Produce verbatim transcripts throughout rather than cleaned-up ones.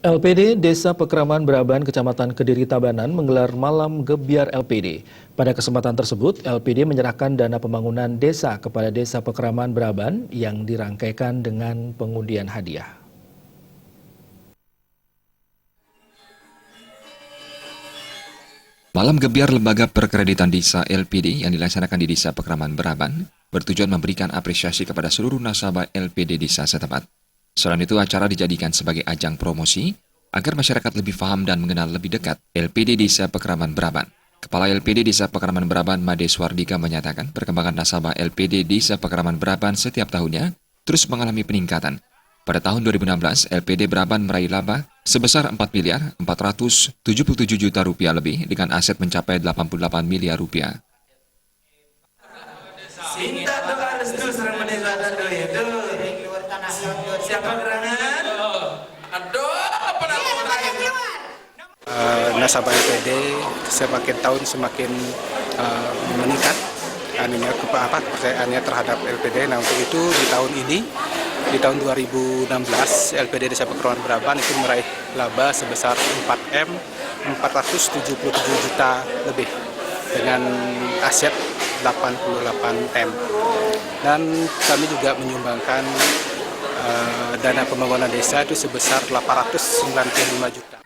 L P D Desa Pekraman Beraban, Kecamatan Kediri Tabanan menggelar Malam Gebyar L P D. Pada kesempatan tersebut, L P D menyerahkan dana pembangunan desa kepada Desa Pekraman Beraban yang dirangkaikan dengan pengundian hadiah. Malam Gebyar Lembaga Perkreditan Desa, L P D, yang dilaksanakan di Desa Pekraman Beraban bertujuan memberikan apresiasi kepada seluruh nasabah L P D desa setempat. Selain itu, acara dijadikan sebagai ajang promosi agar masyarakat lebih paham dan mengenal lebih dekat L P D Desa Pekraman Beraban. Kepala L P D Desa Pekraman Beraban, Made Suardika, menyatakan perkembangan nasabah L P D Desa Pekraman Beraban setiap tahunnya terus mengalami peningkatan. Pada tahun dua ribu enam belas, L P D Beraban meraih laba sebesar empat miliar empat ratus tujuh puluh tujuh juta rupiah lebih dengan aset mencapai delapan puluh delapan miliar rupiah. Minta doa restu sareng Made Suardika itu. Siapa gerangan? Aduh, apa nak mulai? Eh, nasabah L P D semakin tahun semakin, eh, meningkat anunya, kepa-, apa, kepercayaannya terhadap L P D. Nah, untuk itu di tahun ini, di tahun dua ribu enam belas, L P D Desa Pekraman Beraban itu meraih laba sebesar empat M, empat ratus tujuh puluh tujuh juta lebih dengan aset delapan puluh delapan M. Dan kami juga menyumbangkan, eh, dana pembangunan desa itu sebesar delapan ratus sembilan puluh lima juta.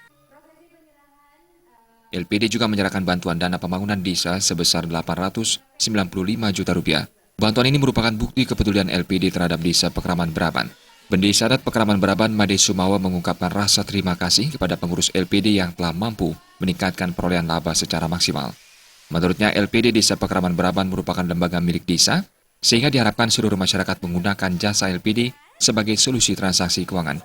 L P D juga menyerahkan bantuan dana pembangunan desa sebesar delapan ratus sembilan puluh lima juta rupiah. Bantuan ini merupakan bukti kepedulian L P D terhadap Desa Pekraman Beraban. Bendesa Adat Pekraman Beraban, Made Sumawa, mengungkapkan rasa terima kasih kepada pengurus L P D yang telah mampu meningkatkan perolehan laba secara maksimal. Menurutnya, L P D Desa Pekraman Beraban merupakan lembaga milik desa, sehingga diharapkan seluruh masyarakat menggunakan jasa L P D sebagai solusi transaksi keuangan.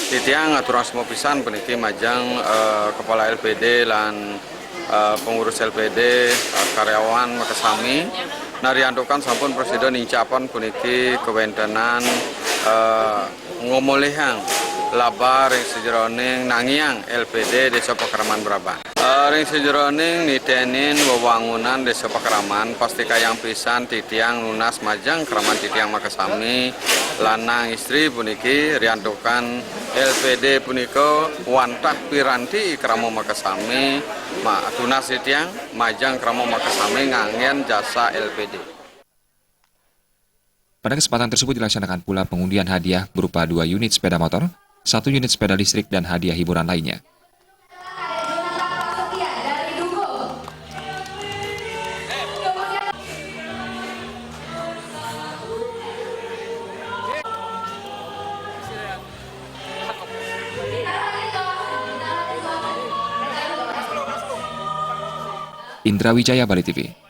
Titiang aturang semua pisan puniki majeng, eh, kepala L P D lan, eh, pengurus L P D, eh, karyawan makasami. Nariantukan sampun prasida nincapan puniki kawentenan, eh, ngomolihang laba ring sajeroning nangiang L P D Desa Pekraman Beraban. Eh, ring sajeroning nitenin wewangunan Desa Pekraman, pasti kayang pisan titiang nunas majeng kraman titiang makasami, lanang istri puniki, riantukan L P D punika wantah piranti krama makasami, ma-, tunas titiang majeng krama makasami nganggen jasa L P D. Pada kesempatan tersebut dilaksanakan pula pengundian hadiah berupa dua unit sepeda motor, satu unit sepeda listrik, dan hadiah hiburan lainnya. Indra Wijaya, Bali T V.